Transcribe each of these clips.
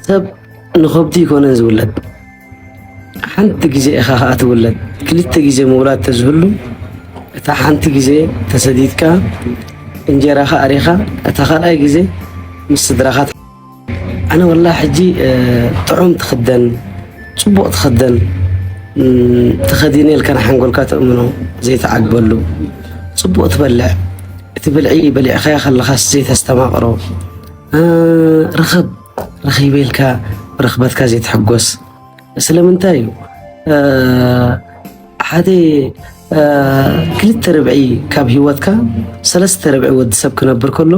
ሰብ ንኸብዱ ይኮነን ዝውለድ። ሓንቲ ግዜ ኢኻ ኸኣ ትውለድ። ክልተ ግዜ ምውላድ ተዝህሉ፣ እታ ሓንቲ ግዜ ተሰዲድካ፣ እንጀራኻ ኣሪኻ፣ እታ ካልኣይ ግዜ ምስ ስድራኻ። ኣነ ወላ ሕጂ፣ እ፣ ጥዑም ትኽደን፣ ጽቡቕ ትኽደን፣ እም፣ ተኸዲነ ኢልካ ንሓንጎልካ ተእምኖ ዘይትዓግበሉ፣ ጽቡቕ ትበልዕ፣ እቲ ብልዒ በሊዕኻዮ ከለኻስ ዘይተስተማቕሮ፣ እ፣ ርኸብ ረኺበ ኢልካ ብርኽበትካ ዘይትሕጎስ ስለምንታይ እዩ? እ፣ ሓደ፣ እ፣ ክልተ ርብዒ ካብ ህይወትካ፣ ሰለስተ ርብዒ ወዲ ሰብ ክነብር ከሎ፣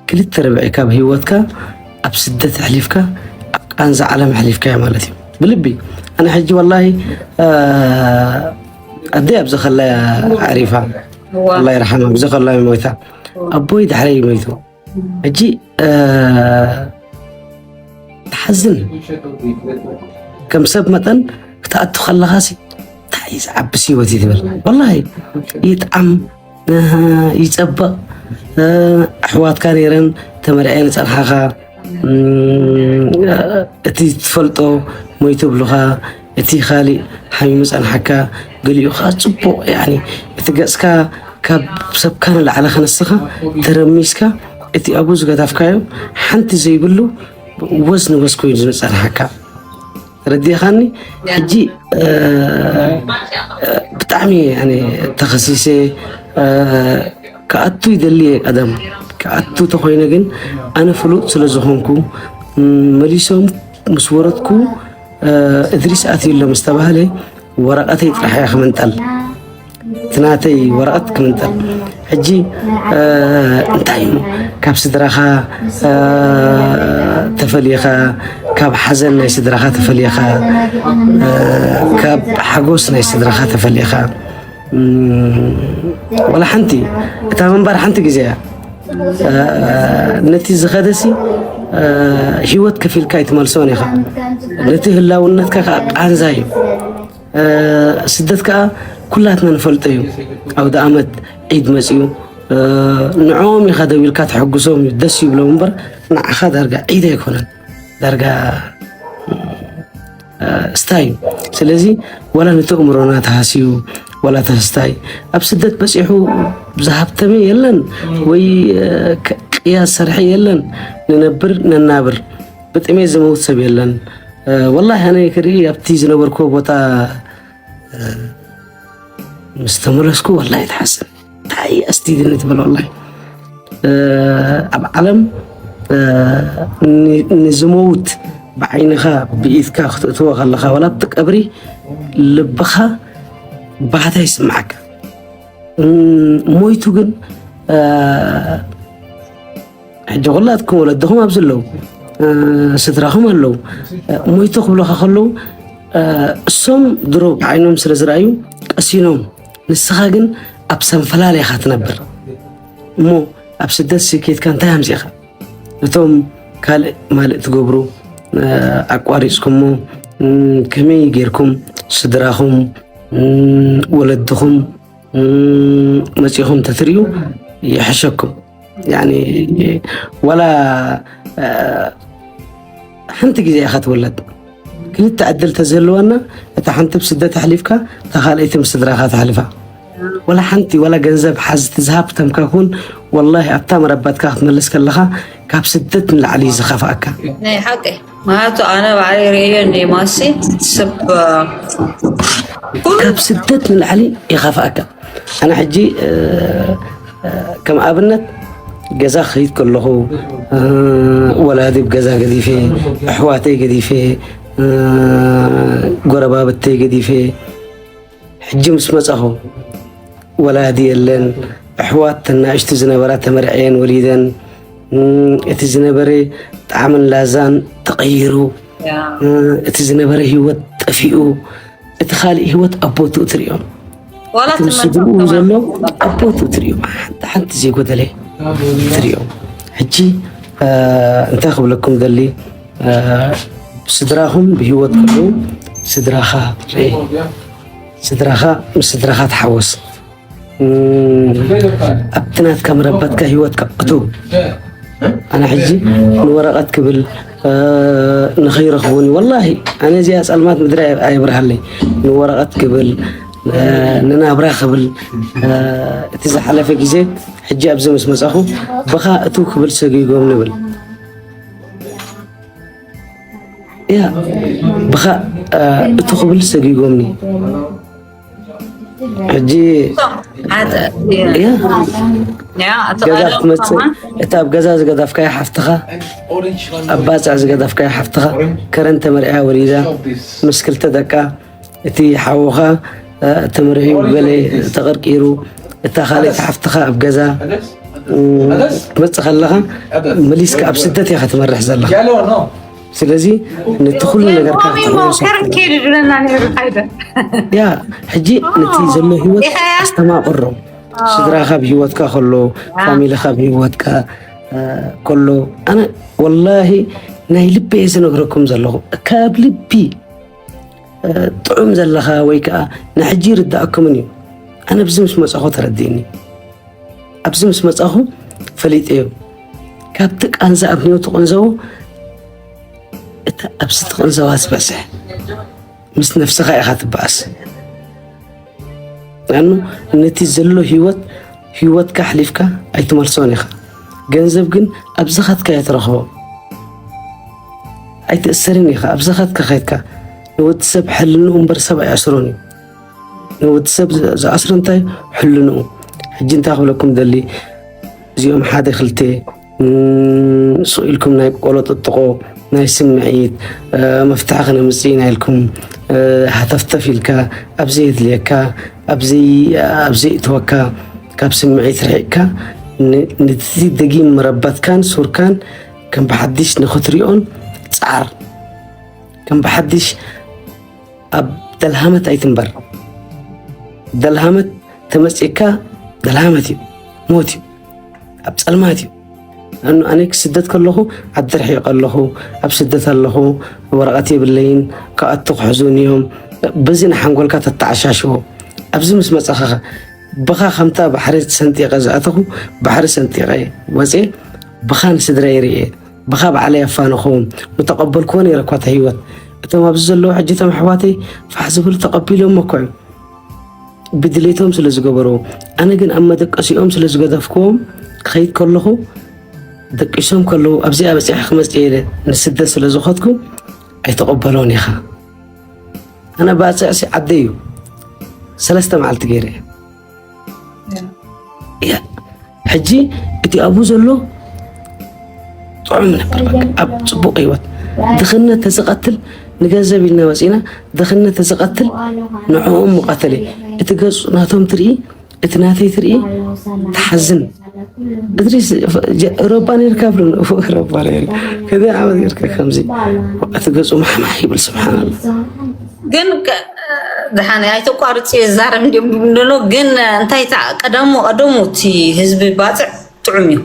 ክልተ ርብዒ ካብ ህይወትካ ኣብ ስደት ኣሕሊፍካ፣ ኣብ ቃንዛ ዓለም ኣሕሊፍካዮ ማለት እዩ። ብልቢ፣ ኣነ ሕጂ ወላሂ፣ እ፣ ኣደይ ኣብዚ ከላ ኣሪፋ፣ እዋ። ኣላ ይርሓማ፣ ኣብዚ ከላ ሞይታ። ኣቦይ ዳሕረይ ሞይቱ። ሕጂ፣ እ፣ ትሓዝን። ከም ሰብ መጠን ክትኣቱ ከለኻሲ፣ እንታይ እዩ ዝዓብስ ህይወት እዩ ትብል። ወላሂ፣ ይጥዓም፣ እ፣ ይጸብቕ። እ፣ ኣሕዋትካ ነይረን፣ ተመርዕየን ዝጸንሓኻ፣ እም፣ እቲ ትፈልጦ ሞይቱ ብሉኻ፣ እቲ ኻሊእ ሓሚሙ ጸንሓካ፣ ገሊኡ ኸኣ ጽቡቕ፣ ያኒ፣ እቲ ገጽካ ካብ ሰብካ ንላዕሊ ከነስኻ ተረሚስካ፣ እቲ ኣብኡ ዝገታፍካዮ ሓንቲ ዘይብሉ ወዝ ንወዝ ኮይኑ ዝጸንሓካ። ተረዲኻኒ? ሕጂ፣ እ፣ እ፣ ብጣዕሚ፣ ያኒ፣ ተኸሲሰ፣ እ፣ ክኣቱ ይደሊ እየ ቀደም። ክኣቱ ተኾይነ ግን ኣነ ፍሉጥ ስለ ዝኾንኩ፣ እም፣ መሊሶም ምስ ወረድኩ፣ እ፣ እድሪስ ኣትዩ ኣሎ ምስ ተባህለ ወረቐተይ ጥራሕ እያ ክምንጠል። እቲ ናተይ ወረቐት ክምንጠል። ሕጂ፣ እ፣ እንታይ እሞ ካብ ስድራኻ፣ እ፣ ተፈሊኻ፣ ካብ ሓዘን ናይ ስድራኻ ተፈሊኻ፣ እ፣ ካብ ሓጎስ ናይ ስድራኻ ተፈሊኻ፣ እም፣ ወላ ሓንቲ እታ ምንባር ሓንቲ ግዜ እያ። እ፣ ነቲ ዝኸደሲ፣ እ፣ ህይወት ከፊልካ ኣይትመልሶን ኢኻ። ነቲ ህላውነትካ ከዓ ቃንዛ እዩ። እ፣ ስደት ከዓ ኩላትና ንፈልጦ እዩ። ኣውደ ኣመት ዒድ መፅዩ፣ እ፣ ንዕኦም ኢኻ ደው ኢልካ ተሐጉሶም እዩ፣ ደስ ይብሎም እምበር ንዓኻ ዳርጋ ዒድ ኣይኮነን። ዳርጋ፣ እ፣ ስታይ እዩ። ስለዚ ወላ ንተእምሮና ተሃስዩ፣ ወላ ተስታይ ኣብ ስደት በፂሑ ዝሃብተመ የለን ወይ፣ እ፣ ክ-፣ ቅያ ዝሰርሐ የለን። ንነብር ነናብር፣ ብጥሜት ዝመውት ሰብ የለን። እ፣ ወላሂ ኣነ ክርኢ ኣብቲ ዝነበርኩዎ ቦታ፣ እ፣ ምስ ተመለስኩ ወላሂ ትሓስብ። እንታይ ኣስዲድኒ ትብል ወላሂ። እ፣ ኣብ ዓለም፣ እ፣ ን-፣ ንዝመውት ብዓይንኻ ብኢድካ ክትእትዎ ከለኻ፣ ወላ ኣብቲ ቀብሪ ልብኻ ባህታ ይስምዓካ። እም፣ ሞይቱ ግን፣ እ፣ ሕጂ ኩላትኩም ወለድኹም ኣብዚ ኣለዉ፣ እ፣ ስድራኹም ኣለዉ። እ፣ ሞይቱ ክብሉኻ ከለዉ፣ እ፣ እሶም ድሮ ብዓይኖም ስለ ዝረኣዩ ቀሲኖም፣ ንስኻ ግን ኣብ ሰንፈላል ኢኻ ትነብር። እሞ ኣብ ስደት ሲ ኬድካ እንታይ ኣምጺእኻ? እቶም ካልእ ማልእ ትገብሩ፣ እ፣ ኣቋሪጽኩሞ፣ እም፣ ከመይ ጌርኩም ስድራኹም፣ እም፣ ወለድኹም፣ እም፣ መጺኹም ተትርእዩ ይሕሸኩም። ያኒ፣ ዋላ፣ እ፣ ሓንቲ ግዜ ኢኻ ትውለድ። ክልተ ዕድል ተዝህልወና፣ እታ ሓንቲ ብስደት ኣሕሊፍካ፣ እታ ካልኣይቲ ምስ ስድራኻ ተሕልፋ። ዋላ ሓንቲ፣ ዋላ ገንዘብ ሓዝ፣ እቲ ዝሃብተምካ ኩን፣ ወላሂ ኣብታ መረባትካ ክትመልስ ከለኻ፣ ካብ ስደት ንላዕሊ እዩ ዝኸፍኣካ። ናይ ሓቂ። ምኽንያቱ ኣነ ባዕለይ ርእየ እንደ ማሲ ሰብ፣ እ፣ ኩሉ ካብ ስደት ንላዕሊ ይኸፍኣካ። ኣነ ሕጂ፣ እ፣ እ፣ ከም ኣብነት ገዛ ክኸይድ ከለኹ፣ እ፣ ወላዲ ብ ገዛ ገዲፈ፣ ኣሕዋተይ ገዲፈ፣ እ፣ ጎረባብተይ ገዲፈ፣ ሕጂ ምስ መጻኹ ወላዲ የለን። ኣሕዋት ተናእሽቱ ዝነበራ ተመርዕየን ወሊደን። እም፣ እቲ ዝነበረ ጣዕምን ላዛን ተቐይሩ። ያ። እ፣ እቲ ዝነበረ ህይወት ጠፊኡ። እቲ ካልእ ህይወት ኣብ ቦትኡ ትርእዮ። ዋላ እቲ እቲ ምስ ስድርኡ ዘሎ ኣብ ቦትኡ ትርእዮ። ሓንቲ፣ ሓንቲ ዘይጎደለ ትርእዮ። ሕጂ፣ እ፣ እንታይ ክብለኩም ደሊ፣ እ፣ ስድራኹም ብህይወት ከለዉ ስድራኻ ርእ። ስድራኻ፣ ምስ ስድራኻ ተሓወስ። እም፣ ኣብቲ ናትካ መረባትካ ህይወትካ እትው። ኣነ ሕጂ ንወረቐት ክብል፣ ንኸይረኽቡኒ። ወላሂ ኣነ እዚኣ ጸልማት ምድሪ ኣይ- ኣይብርሃለይ። ንወረቐት ክብል፣ ንናብራ ክብል፣ እቲ ዝሓለፈ ግዜ ሕጂ ኣብዚ ምስ መጻኹ፣ ብኻ እቱ ክብል ሰጊጎም ንብል። ያ፣ ብኻ እቱ ክብል ሰጊጎምኒ። ሕጂ ያ፣ ገዛ ክትመጽእ፣ እታ ኣብ ገዛ ዝገዳፍካያ ሓፍትኻ፣ ኣብ ባጽዕ ዝገዳፍካያ ሓፍትኻ፣ ከረን ተመርዕያ ወሊዳ፣ ምስ ክልተ ደቃ፣ እቲ ሓውኻ ተመርዕዩ፣ ገለ ተቐርቂሩ፣ እታ ካልኣይቲ ሓፍትኻ ኣብ ገዛ፣ ትመጽእ ከለኻ፣ መሊስካ ኣብ ስደት ኢኻ ትመርሕ ዘለኻ። ስለዚ ነቲ ኩሉ ነገር ካብ ትሕውሶ ከረን ከይዱ ዝብለና ነይሩ። ያ፣ ሕጂ ነቲ ዘሎ ህይወት ኣስተማቕሮ። ስድራኻ ኣብ ህይወትካ ከሎ፣ ፋሚሊኻ ኣብ ህይወትካ ከሎ፣ ኣነ ወላሂ ናይ ልቢ እየ ዝነግረኩም ዘለኹ። ካብ ልቢ ጥዑም ዘለኻ ወይ ከዓ ንሕጂ ይርዳእኩምን እዩ። ኣነ ኣብዚ ምስ መጻኹ ተረዲእኒ። ኣብዚ ምስ መጻኹ ፈሊጠዮ። ካብቲ ቃንዛ ኣብ ህይወት ትቕንዘቦ፣ እታ ኣብዚ ትቕንዘባ ዝበዝሕ ምስ ነፍስኻ ኢኻ ትበኣስ። ኣኑ ነቲ ዘሎ ህይወት፣ ህይወትካ ኣሕሊፍካ ኣይትመልሶን ኢኻ። ገንዘብ ግን ኣብ ዝኸድካዮ ትረኽቦ። ኣይትእሰርን ኢኻ። ኣብ ዝኸድካ ከይድካ ንወዲ ሰብ ሕልንኡ እምበር ሰብ ኣይኣስሮን እዩ። ንወዲ ሰብ ዝ- ዝኣስሮ እንታይ? ሕልንኡ። ሕጂ እንታይ ክብለኩም ደሊ፣ እዚኦም ሓደ ክልተ ስቕ ኢልኩም ናይ ቆሎ ጥጥቆ፣ ናይ ስምዒት መፍትሒ ክነምፅእ ኢና ኢልኩም ሃተፍተፍ ኢልካ፣ ኣብ ዘየድልየካ፣ ኣብ ዘይ- ኣብ ዘይእትወካ፣ ካብ ስምዒት ርሒቕካ፣ ን- ነቲ ደጊም መረበትካን ሱርካን ከም ብሓድሽ ንኽትሪኦን ፃዓር። ከም ብሓድሽ ኣብ ደልሃመት ኣይትንበር። ደልሃመት ተመፂእካ፣ ደልሃመት እዩ፣ ሞት እዩ፣ ኣብ ፀልማት እዩ። ኣኑ ኣነ ክስደት ከለኹ ዓዲ ርሒቐ ኣለኹ፣ ኣብ ስደት ኣለኹ፣ ወረቐት የብለይን፣ ክኣቱ ክሕዙን እዮም። በዚ ንሓንጎልካ ተተዓሻሽዎ። ኣብዚ ምስ መፀኻ ብኻ ከምታ ባሕሪ ሰንጢቐ ዝኣተኹ፣ ባሕሪ ሰንጢቐ ወፅየ፣ ብኻ ንስድራ ይርኤ፣ ብኻ ባዕለይ ኣፋንኹዎም። ምተቐበልክዎ ነይረ እኳ እታ ህይወት። እቶም ኣብዚ ዘለዉ ሕጂ እቶም ኣሕዋተይ ፋሕ ዝብል ተቐቢሎም እኮ እዮም። ብድሌቶም ስለ ዝገበሩ፣ ኣነ ግን ኣብ መደቀሲኦም ስለ ዝገደፍክዎም፣ ክኸይድ ከለኹ ደቂሶም ከለዉ ኣብዚኣ በፂሐ ክመፅእ ኢለ ንስደት ስለ ዝኾድኩ ኣይተቐበሎን ኢኻ። ኣነ ባፅዕሲ ዓደይ እዩ ሰለስተ መዓልቲ ገይረ እየ። ሕጂ እቲ ኣብኡ ዘሎ ጥዑም ነበር፣ በቃ ኣብ ፅቡቕ ህይወት። ድኽነት ተዝቐትል፣ ንገንዘብ ኢልና ወፂና፣ ድኽነት ተዝቐትል ንዕኦም ምቐተለ። እቲ ገፁ ናቶም ትርኢ፣ እቲ ናተይ ትርኢ፣ ትሓዝን። እድሪስ፣ ኤውሮጳ ነርካ ብሎ፣ ኤውሮጳ ነርካ ከዚ ዓመት ነርካ ከምዚ እቲ ገፁ ማሕማሕ ይብል። ስብሓንላ። ግን ዝሓነ ኣይተቋርፂ፣ ዛረብ እንዲም ብሎ። ግን እንታይ ታ ቀደሙ ቀደሙ እቲ ህዝቢ ባፅዕ ጥዑም እዩ።